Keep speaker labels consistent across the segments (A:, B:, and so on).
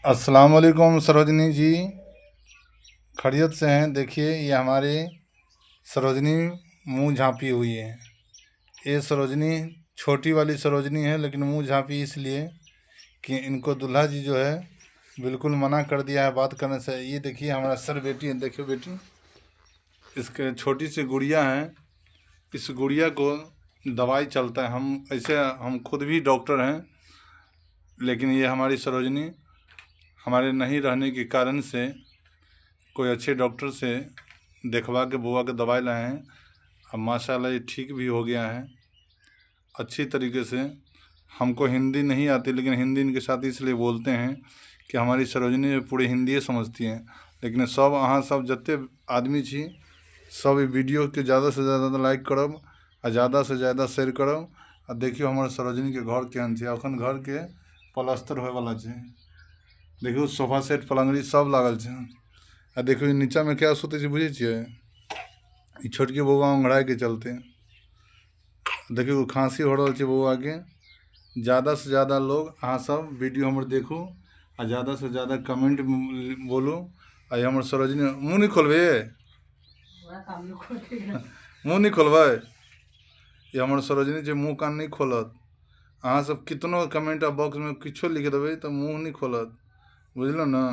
A: अस्सलाम वालेकुम सरोजनी जी, खैरियत से हैं। देखिए ये हमारे सरोजनी मुंह झाँपी हुई है। ये सरोजनी छोटी वाली सरोजनी है, लेकिन मुंह झाँपी इसलिए कि इनको दूल्हा जी जो है बिल्कुल मना कर दिया है बात करने से। ये देखिए हमारा सर बेटी है, देखिए बेटी, इसके छोटी सी गुड़िया है, इस गुड़िया को दवाई चलता है। हम ऐसे हम खुद भी डॉक्टर हैं, लेकिन ये हमारी सरोजनी हमारे नहीं रहने के कारण से कोई अच्छे डॉक्टर से देखवा के बुआ के दवाई लाए हैं। अब माशाल्लाह ये ठीक भी हो गया है अच्छी तरीके से। हमको हिंदी नहीं आती, लेकिन हिंदी इनके साथ इसलिए बोलते हैं कि हमारी सरोजनी पूरी हिंदिए समझती हैं। लेकिन सब अहाँ सब जते आदमी छी सब ई वीडियोके ज़्यादासँ ज़्यादा लाइक करब आ ज़्यादासँ ज़्यादा शेयर करब। आ देखियौ हमर सरोजनीके घर केहन छै। अखन घरके प्लास्टर होयवला छै। देखियौ सोफा सेट पलङ्गड़ी सब लागल छै। आ देखियौ नीचाँमे किया सुतै छै बुझै छियै? ई छोटकी बौआ ओंघरायके चलते। देखियौ खाँसी हो रहल छै बौआके। ज़्यादासँ ज़्यादा लोग अहाँ सब वीडियो हमर देखू आ ज़्यादासँ ज़्यादा कमेंट बोलू। आ ई हमर सरोजनी मुँह नहि खोलबै, मुँह नहि खोलबै। ई हमर सरोजनी जे मुँह कान नहि खोलत। अहाँ सब कितनो कमेंट बॉक्समे किछो लिख देबै तऽ मुँह नहि खोलत, बुझलहुँ ने।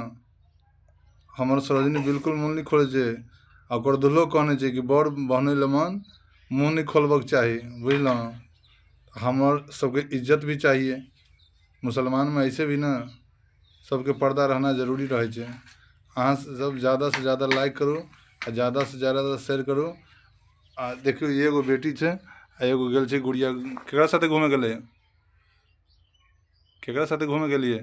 A: हमर सरोजनी बिल्कुल मुँह नहि खोलै छै। आ ओकर दुल्हो कहने छै कि बड़ बहनोइ लमन मुँह नहि खोलबऽके चाही, बुझलहुँ। हमर सबके इज्जत भी चाहिए। मुसलमानमे ऐसे भी ने सबके पर्दा रहना जरूरी रहै छै। अहाँ सब ज़्यादासँ ज़्यादा लाइक करू आ ज़्यादासँ ज़्यादा शेयर करू। आ देखियौ एगो बेटी छै आ एगो गेल छै गुड़िया। केकरा साथे घूमे गेलै? केकरा साथे घूमे गेलियै?